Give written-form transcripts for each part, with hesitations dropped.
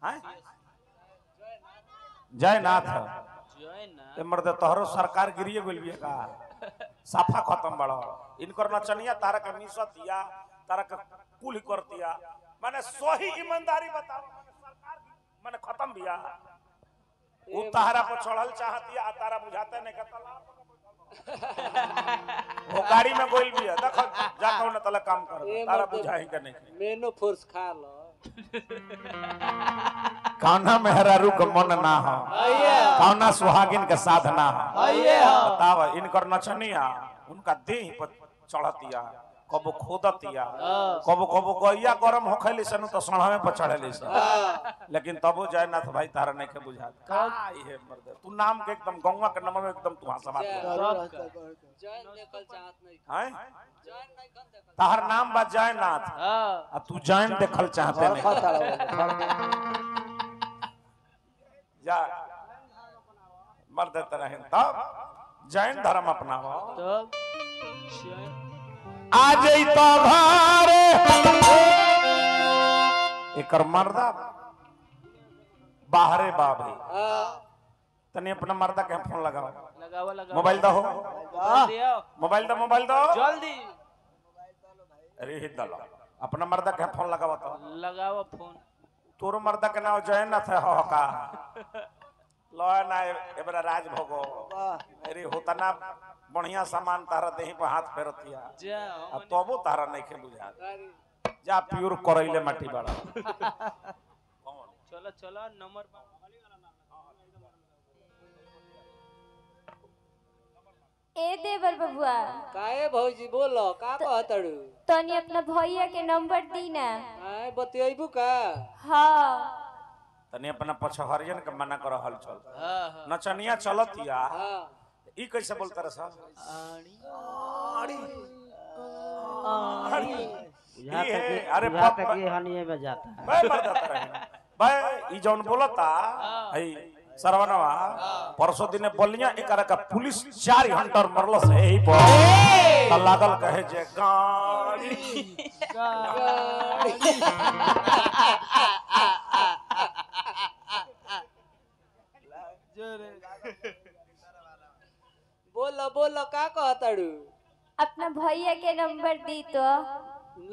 हैं जयनाथ जयनाथ ए मर्द तोहरो सरकार गिरिए गेल बिया का साफा खत्म बड़ो। इनकर नचनिया तारा के मिसतिया तारा के कुल करतिया माने सही ईमानदारी बताओ सरकार माने खत्म बिया। उ तारा पर चढ़ल चाहतिया आ तारा बुझाते नहीं कतला वो गाड़ी में गोइल बिया देखो जा कौन तला काम कर तारा बुझाई के नहीं मेनो फोर्स खा लो। काना मेहरारू के मन ना हो काना सुहागिन के साधना हो। बताओ इनकर नचनिया उनका देह पर चढ़तिया कबो खोदतिया कबो कबो गैया गरम होखैली सन तो सढ़ावे पर चढ़ेली सन लेकिन तबो जयनाथ भाई तारा नहीं के बुझा का इहे मर्द तू नाम के एकदम गौवा के नाम में एकदम तू हंसवा जयन देखल चाहत नहीं हैं जयन नहीं खन देखल ताहर नाम बा जयनाथ हां आ तू जयन देखल चाहते नहीं जा मर्द तरह तब जैन धर्म अपनाओ तब जैन आ जइतो घरे एकर मर्दा बाहरे बाबे तनी अपना मर्दा के फोन लगाओ लगाओ लगाओ मोबाइल दो दियो मोबाइल दो मोबाइल दो जल्दी। अरे दलो अपना मर्दा के फोन लगाओ तो लगाओ फोन तोर मर्दा के नाम जयनाथ है हो का लो ना एबरा राज भोगो। अरे होतना बढ़िया सामान तारा देही पर हाथ फेरतिया जा अब तबो तारा नहीं के बुझा जा प्योर करैले माटी बड़ा। चलो चलो नंबर ए देवर बबुआ काहे भौजी बोलो का कहतड़ू तनी अपना भैया के नंबर दी ना। आए बतियबू का हां तनी अपना पछहरियन के मना कर हल चल हां हां नचनिया चलतिया हां ई कैसे बोलता रे सर आणी आणी अरे बुझाता कि हनिए में जाता है भाई मर्दा रहे भाई ई जौन बोलता हई सरवनवा परसों दिने बोलिया एकरा का पुलिस 4 घंटा मरलस एही पर त लागल कहे जे गाड़ी गाड़ी बोलो बोलो का कहतड़ू अपना भैया के नंबर दी तो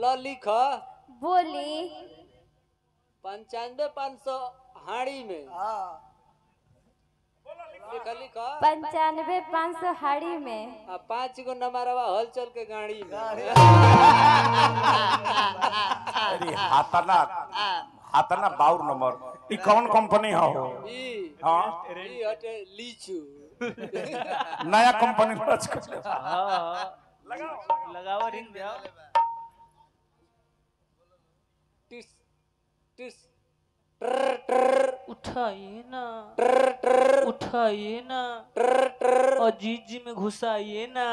ल लिख बोली 95 500 हाड़ी में लिख लिख 95 500 हाड़ी में आ 5 गो नंबरवा हलचल के गाड़ी में। अरे हाथना हाथना बाउर नंबर ई कौन कंपनी हो? ई हां ई हटे लीचू नया कंपनी लॉन्च कर हां लगाओ लगाओ रिंग दियो टिस टिस ट्र ट्र उठाइए ना ट्र ट्र उठाइए ना ट्र ट्र और जी जी में घुसाइए ना।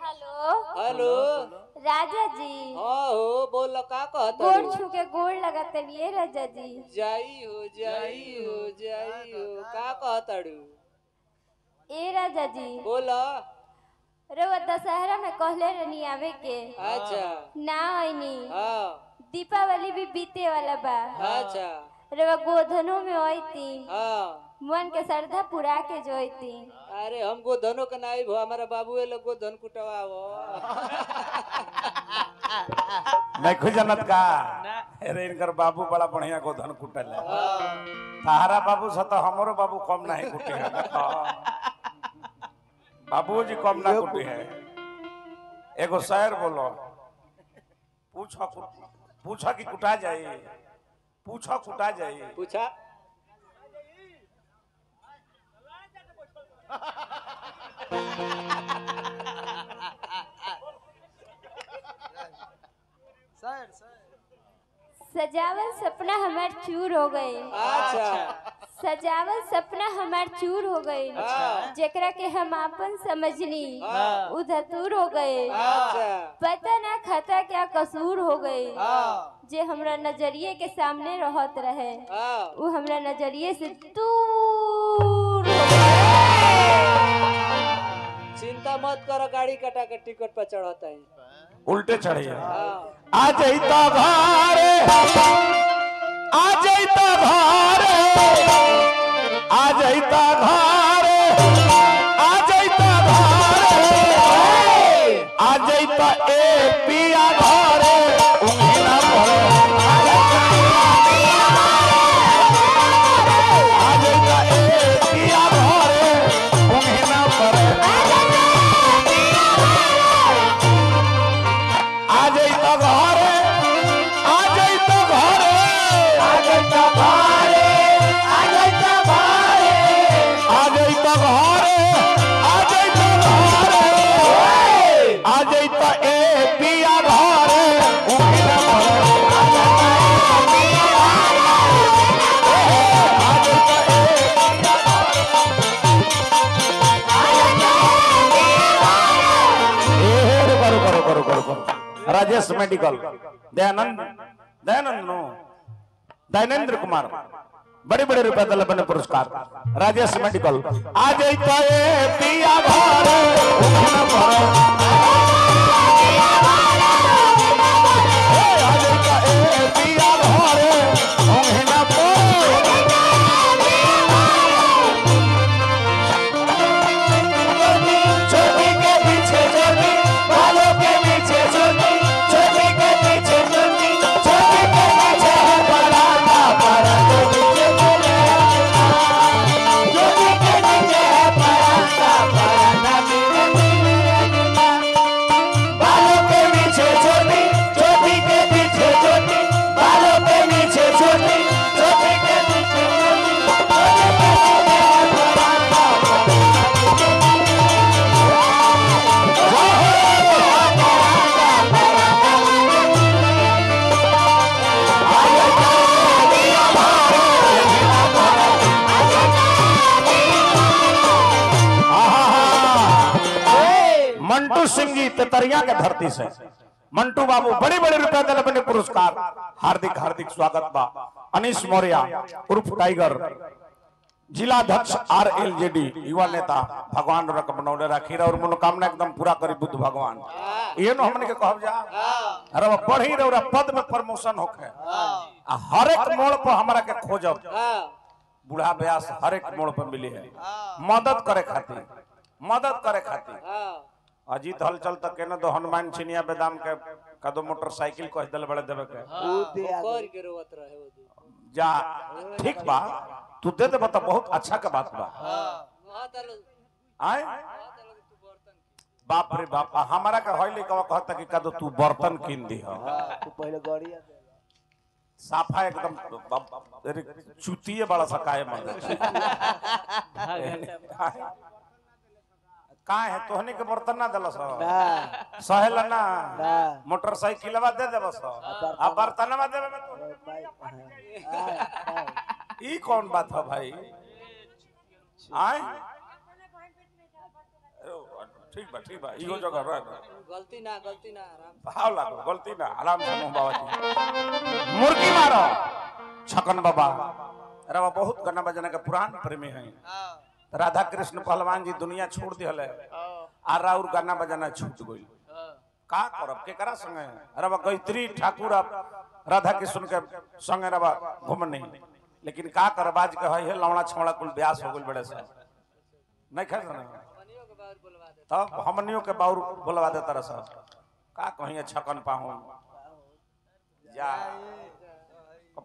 हेलो हेलो राजा जी। हाँ हो बोलो का गोड़ कहतड़ू छू के गोड़ लगाते लिए राजा जी। जाई हो जाई हो जाई हो का कहतड़ू ए राजा जी बोलो रउआ दशहरा में कहले रहनी आवे के अच्छा ना आईनी। हाँ दीपावली भी बीते वाला बा। अच्छा रउआ गोधनों में आईती हाँ मन के श्रद्धा पुरा के जोईती। अरे हम गोधनो के नाई भो हमारा बाबू लोग गोधन कुटवावो नहीं खुद जनत का अरे इनकर बाबू बड़ा बढ़िया गोधन कुटल है। तारा बाबू से तो हमरो बाबू कम नहीं कुटे है। बाबू जी कम ना कुटे है। एगो शायर बोलो पूछा पूछा कि कुटा जाए पूछा कुटा जाए पूछा सजावल सपना हमार चूर हो गई। अच्छा सजावल सपना हमार चूर हो गई। अच्छा। जेकरा के हम आपन समझनी हाँ। उ धतूर हो गए। अच्छा पता ना खता क्या कसूर हो गई। हाँ जे हमरा नजरिए के सामने रहत रहे हाँ उ हमरा नजरिए से दूर हो गए। चिंता मत करो गाड़ी कटा के टिकट पर चढ़ता है। उल्टे चढ़े हाँ आ जाई तो घरे आ जाई जाइता घरे, आ जाइता घरे, आ जाइता ए पिया घरे, उंगी ना पड़े। आ जाइता ए पिया घरे, उंगी ना पड़े। आ जाइता घरे, आ जाइता घरे, आ जाइता घरे, आ जाइता घरे, आ जाइता घरे, आ जाइता घरे, आ जाइता ए पिया घरे, उंगी ना पड़े। आ जाइता ए पिया घरे। ए करो करो करो करो करो। राजेश मेडिकल, दयानंद, दयानंद नो, दयानेंद्र कुमार, बड़े बड़े रुपए दल बने पुरस्कार। राजेश मेडिकल। आ जाइता ए पिया घरे, उंगी ना पड़े। आ जाइता ए पिया घरे, उंगी ना पड़े। चोटी के पीछे चोटी, बालों के पीछे चोटी, चोटी के पीछे चोटी, चोटी के पीछे है पराठा, पराठे पीछे चले चोटी के पीछे है पराठा, पराठा पीछे चले बालों के पीछे चोटी, चोटी के पीछे चोटी, बालों के पीछे चोटी, चोटी के पीछे चोटी, चोटी के पीछे है पराठा, पराठा पीछे मंटू सिंह जी तेतरिया के धरती से, मंटू बाबू बड़े बड़े रुपए दल बने पुरस्कार, हार्दिक हार्दिक स्वागत बा। अनिश मौर्य उर्फ टाइगर, जिला अध्यक्ष आरएलजेडी युवा नेता, भगवान रक बनौले राखी और मनोकामना एकदम पूरा करी बुद्ध भगवान। ये नो हमने के कहब जा, अरे बढ़ी रौरा पद में प्रमोशन होखे, आ हर एक मोड़ पर हमरा के खोजब। बूढ़ा ब्यास हर एक मोड़ पर मिली है मदद करे खातिर, मदद करे खातिर। अजीत हलचल तक के न दो हनुमान छिनिया बेदाम के कदो मोटरसाइकिल कह दल बड़े देवे के कर के रोवत रहे वो दिन। जा ठीक बा, तू दे दे बता, बहुत अच्छा के बात बा। आए बाप रे बाप, हमारा के होइले कवा कहता कि कदो तू बर्तन किन दी हो, तू पहले गाड़ी साफा एकदम चुतिए बड़ा सा काहे मन का है तोहनी के बर्तन ना देलस सहेला ना, मोटरसाइकिलवा दे देबस आ बर्तनवा देबे में तोहनी ई कौन बात है भाई? आए ठीक बा, ठीक बा, इहो जगह रह, गलती ना, गलती ना, आराम भाव लागो, गलती ना, आराम से मुंह बाबा जी मुर्गी मारो। छकन बाबा रवा बहुत गाना बजाना के पुरान प्रेमी हैं। राधा कृष्ण पहलवान जी दुनिया छोड़ दिहले आ राउर गाना बजाना छूट गइल। का करब केकरा संगे? रवा गायत्री ठाकुर आप राधा कृष्ण के संगे रवा घुमनी, लेकिन का करब आज के है लवड़ा छवड़ा कुल ब्यास हो गइल बड़े से नहीं खा सने, तब हमनियों के बाउर बोलवा दे तरह से का कहीं छकन पाहुन जा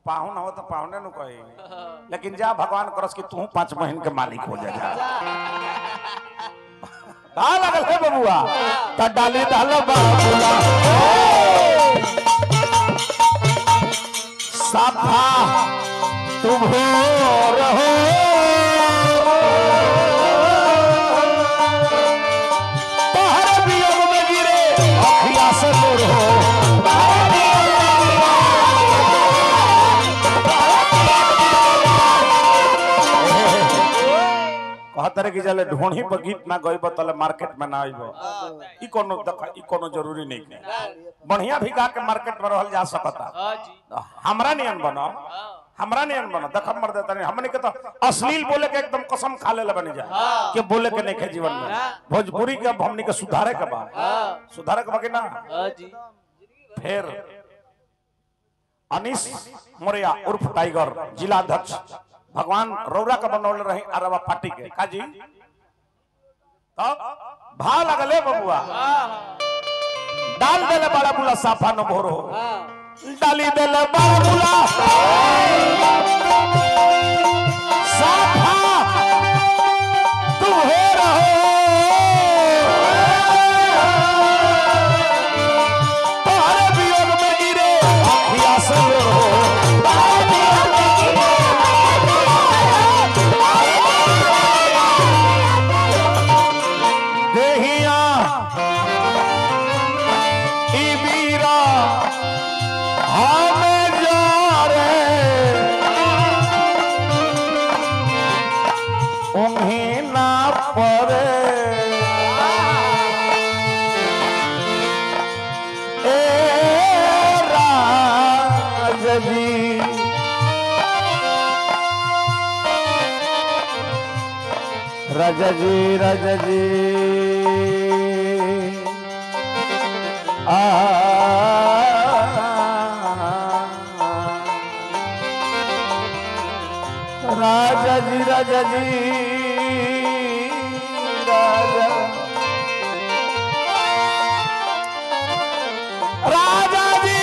पाहुन हो तो पाहुने नु कही, लेकिन जा भगवान करस कि तू 5 महीने के मालिक हो जा। का लगल है बबुआ त डाली डाल बाबुआ साफा तुम हो रहो तोहर वियोग में गिरे अखिया से दूर हो। कहत रे कि जले ढोणी पर गीत ना गइब तले मार्केट में ना आइब, ई कोनो ई कोनो जरूरी नहीं है। बढ़िया भी गा के मार्केट में रहल जा सकता। हमरा नियन बनो, हमरा नियन बनो, देखम मर देता नहीं हमने के तो अश्लील बोले के एकदम कसम खा लेले बनी जा के बोले के नहीं के जीवन में। भोजपुरी के अब हमनी के सुधारे के बा, सुधारे के बा कि ना? फिर अनिश मौर्य उर्फ टाइगर जिला अध्यक्ष भगवान रौरा का बनौले रही अरवा पार्टी के काजी तब भा लगले बबुआ डाल देले बड़ा बुला साफा न भोर हो डाली देले बड़ा बुला साफा तू हो रहो तोहरे वियोग में गिरे अखिया से हो देहिया ई बीरा हम जा रे उन्हें ना पड़े ए राज जी राजा जी राजा जी आ राजा जी राजा जी राजा राजा जी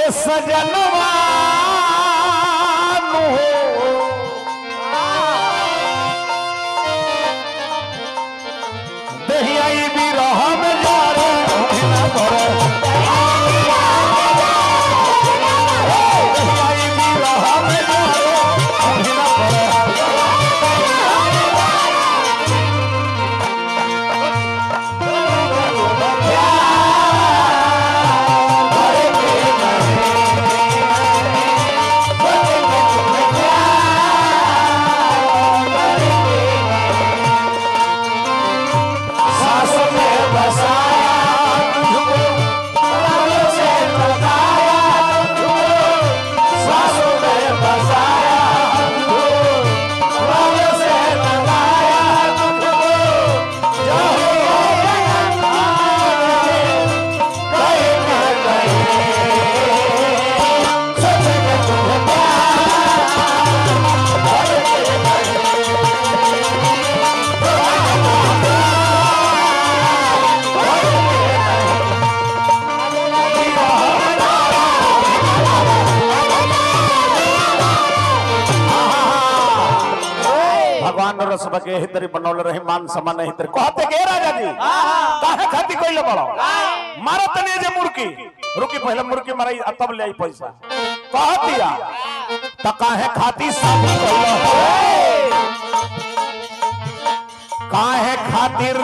ए सजनवा नु हो। दहिया ई बिरह में जा रे ना पड़े। दहिया ई बिरह में जा रे ना पड़े। सासों में बसाया तुझको, प्राणों से लगाया तुझको। सासों में बसाया तुझको, प्राणों से लगाया तुझको। जाओ कहीं ना कहीं, सोच के तुम्हें भगवान और सब के एही तरी बनौले रही मान सम्मान एही तरी कहते के राजा जी काहे खाती कइले बड़ो मारो तने जे मुर्की रुकी पहले मुर्की माराई आ तब ले आई पैसा कहतिया त काहे खाती शादी कइलो काहे खातिर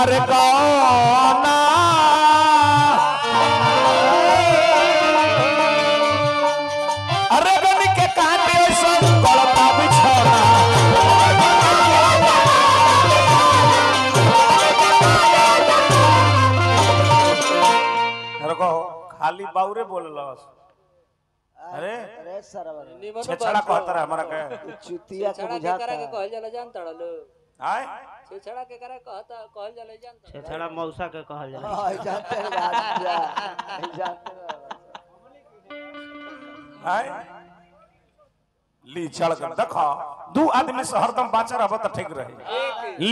अरे कौना अरे गनी के काटे सब गलता बिछौना रुको खाली बाउरे बोललस अरे अरे सरवर छेछड़ा कहता रहे हमरा के चुतिया के छेछड़ा के बुझाता करा के कहल जाला जान तड़लो आय छेछड़ा के करा कहता कहल जाला जान तड़लो छेछड़ा मौसा के कहल जाला। हां जानते हैं राजा जानते हैं। आय लीचड़ के देखो दू आदमी से हरदम बाचा रहब त ठीक रही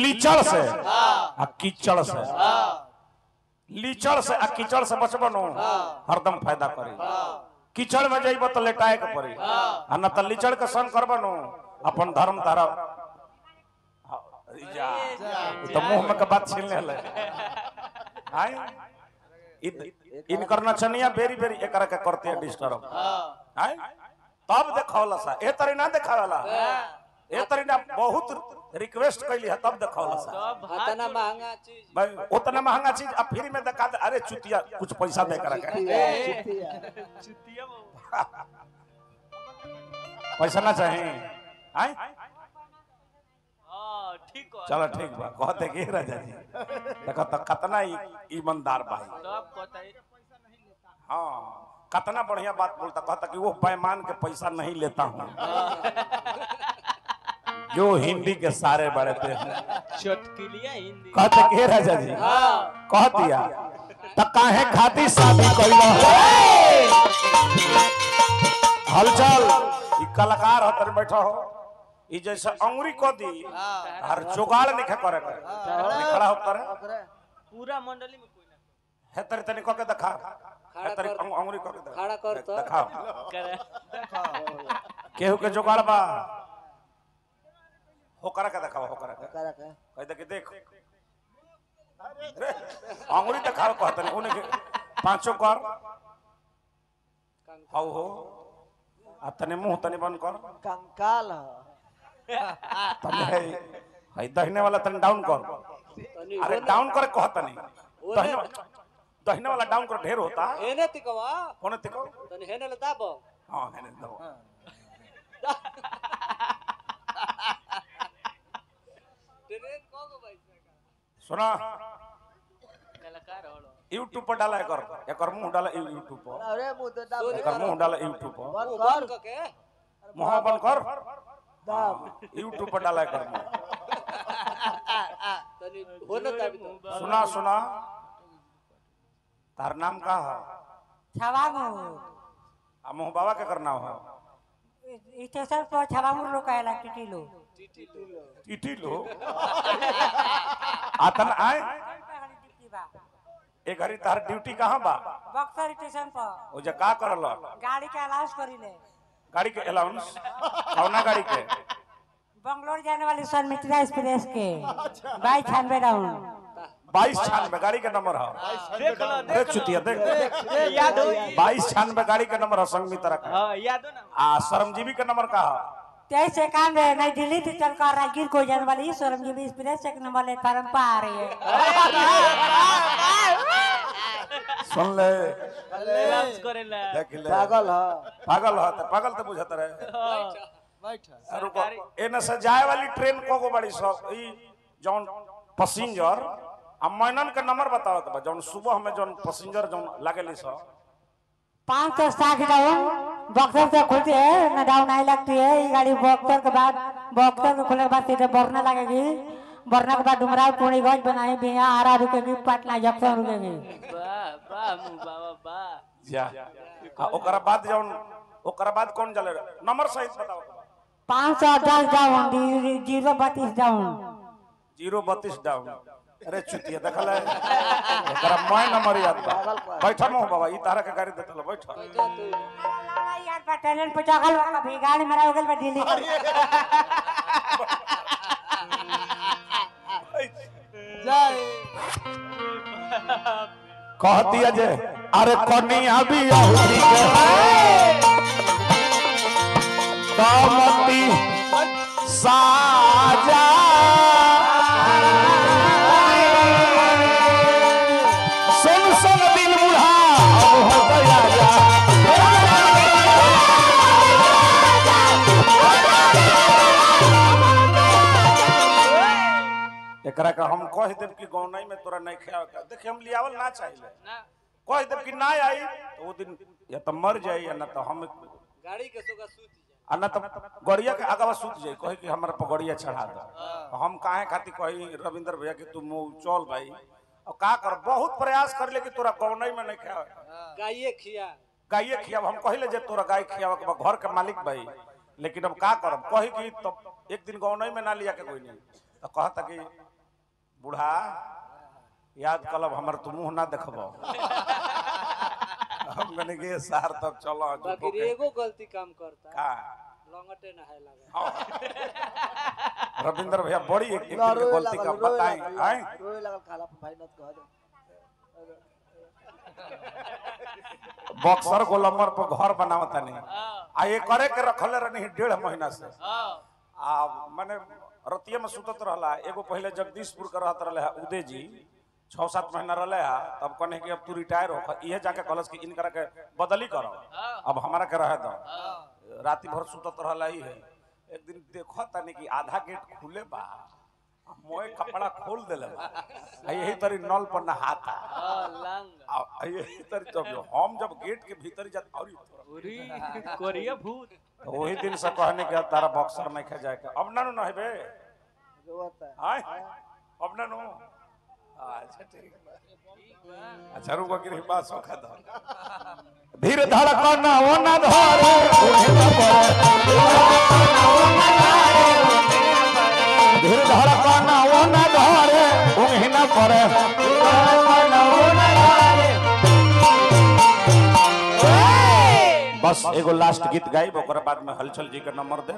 लीचड़ से आ कीचड़ से लीचड़ से आ कीचड़ से बचब नु हरदम फायदा करी कीचड़ में जाइब त लेटाए के पड़ी आ न त लीचड़ के संग करब नु अपन धर्म तारा जा उ त मुंह में के बात छीन ले आय इनकर नचनिया बेरी बेरी एकरा के करते हैं डिस्टर्ब आय तब देखौला सा ए तरी ना देखावला ए तरी ना बहुत रिक्वेस्ट कैली है तब देखौला सा उतना महंगा चीज भाई उतना महंगा चीज अब फ्री में दिखा दे अरे चुतिया कुछ पैसा दे कर के चुतिया चुतिया पैसा ना चाहिए आय हाँ ठीक हो चलो ठीक बा कहते के राजा जी देखो तो कितना ईमानदार भाई तब कहता है हाँ कितना बढ़िया बात बोलता कहता कि वो बेईमान के पैसा नहीं लेता हूँ जो हिंदी के सारे बड़े थे चुटकिलिया हिंदी कहते के राजा जी कह दिया त काहे खाती शादी कइलो हलचल ई कलाकार हतर बैठो हो ई जैसे अंगुरी क दी हर जोगाड़ नहीं करे के खड़ा हो करे पूरा मंडली में कोई ना हे तरी तनी क के देखा हे तरी अंगुरी क के देखा खड़ा कर तो। देखा करे केहू के जोगाड़ बा हो करा के देखाओ हो करा के करा के कह दे कि देख अंगुरी देखाओ कहत नहीं उन्हें पांचों कर हाउ हो आ तने मुंह तने बंद कर कंकाल ह तने है है दहिने वाला तने डाउन कर तनी अरे डाउन कर कहत नहीं दहिने दहिने वाला डाउन कर ढेर होता हेने तिकवा कोने तिको तनी हेने ले दाबो हां हेने दो ट्रेन को गो भाई सुना कलाकार हो यूट्यूब पर डाला एकर एकर मुंह डाला यूट्यूब पर अरे मुंह तो दाब एकर मुंह डाला यूट्यूब पर बंद मुंह कर बंद क के मुंह बंद कर दाब यूट्यूब पर डाला एकर मुंह तनी होने दाबी तो सुना सुना तार नाम का है छवांगुर आ मुंह बाबा के करना हो स्टेशन पर छवांगुर लोग आएला टिटी लोग टीटी लो आतन आए एक घड़ी तार ड्यूटी कहाँ बा बक्सर स्टेशन पर ओ जे का करल गाड़ी के अलाउंस करीले गाड़ी के अलाउंस कौना गाड़ी के बंगलोर जाने वाली सन मित्रा एक्सप्रेस के 2296 राउंड 2296 गाड़ी के नंबर है देख लो अरे देख लो चुतिया देख याद हो 2296 गाड़ी के नंबर है संगमित्रा का हां याद हो ना आ श्रमजीवी के नंबर का है 2391 नई दिल्ली से चलकर राजगीर को जाने वाली श्रमजीवी एक्सप्रेस एक नंबर प्लेटफार्म पर आ रही है। सुन ले अलाउंस करेला देख ले पागल ह पागल है त पागल तो बुझत रहे बैठ रुको एने से जाए वाली ट्रेन को गो बड़ी सब ई जौन पैसेंजर आ मैनन के नंबर बताओ के बा जौन सुबह में जौन पैसेंजर जौन लागेली सब 560 डाउन बक्सर से खुलती है न डाउन आई लगती है ये गाड़ी बक्सर के बाद बक्सर के खुलने के बाद सीधे बरना लगेगी। बरना के बाद डुमराव पुणीगंज बनाई बिहार आरा रुकेगी पटना जंक्शन रुकेगी। वाह वाह मुंह बाबा वाह जा आ ओकरा बाद जौन ओकरा बाद कौन जले नंबर सहित बताओ 510 डाउन 032 डाउन 032 डाउन। अरे चुतिया देखल है ओकरा मैं नंबर याद बा। बैठा मुंह बाबा ई तारा के गाड़ी देतल बैठ बैठा तू यार पटेलन पे चगल कभी गाड़ी मेरा हो गल बा दिल्ली कह दिया जे अरे कनिया भी आहुरी के कामती साजा सुन सुन दिल बुढ़ा अब हो गया जा। एकरा का हम कह देब कि गौनाई में तोरा नहीं खाए के। देखिए हम लियावल ना चाहिए ना कह देब कि ना आई तो वो दिन या तो मर जाई या ना तो हम गाड़ी के सोगा सूत जा आ ना तो गड़िया के आगवा सूत जाई कहे कि हमरा पगड़िया चढ़ा दो। हम काहे खातिर कही रविंद्र भैया कि तू मुंह चल भाई और का कर बहुत प्रयास कर ले कि तोरा गौनाई में नहीं खाए गाइए खिया गाये खियाब हम कहिले जे तोरा गाय खियाब के बा, घर के मालिक भाई लेकिन अब का करब कही कि तब एक दिन गौनाई में ना लिया के कोई नहीं तो कहता कि बूढ़ा याद कलब हमर तू मुंह ना देखबो। हम कहने के सार तब चलो बाकी एगो गलती काम करता का लंगटे नहाए लगा। हाँ। रविंद्र भैया बड़ी एक एक दिन के गलती का बताई आए रोए लागल काला पर भाई नत कह दे। बक्सर गोलम्बर पर घर बनावता नहीं आ ये करे के रखले रहनी 1.5 महीना से आ माने रतिया में सुतत रहला। एगो पहले जगदीशपुर के रहत रहले है उदय जी 6-7 महीना रहले है तब कहने कि अब तू रिटायर हो इहे जाके कहलस कि इनकरा के बदली करो अब हमारा के रहे दो। रात भर सुतत रहला ही है। एक दिन देखो तनी कि आधा गेट खुले बा मोए कपड़ा खोल देले बा। आ यही तरी नल पर नहाता। हां लंग आ यही तरी जब हम जब गेट के भीतर जात और उरी कोरिया भूत। तो वही दिन से कहने के तारा बॉक्सर नहीं खा जाए के अब ना नु नहबे आय अब ना नु। अच्छा ठीक। अच्छा रुको गिरी बात सोखा दो। धीर धड़कन ओ ना धरे धीर धड़कन ओ ना धरे उन्हें ना पड़े। बस एगो लास्ट गीत गाइब ओकरा बाद में हलचल जी के नंबर दे।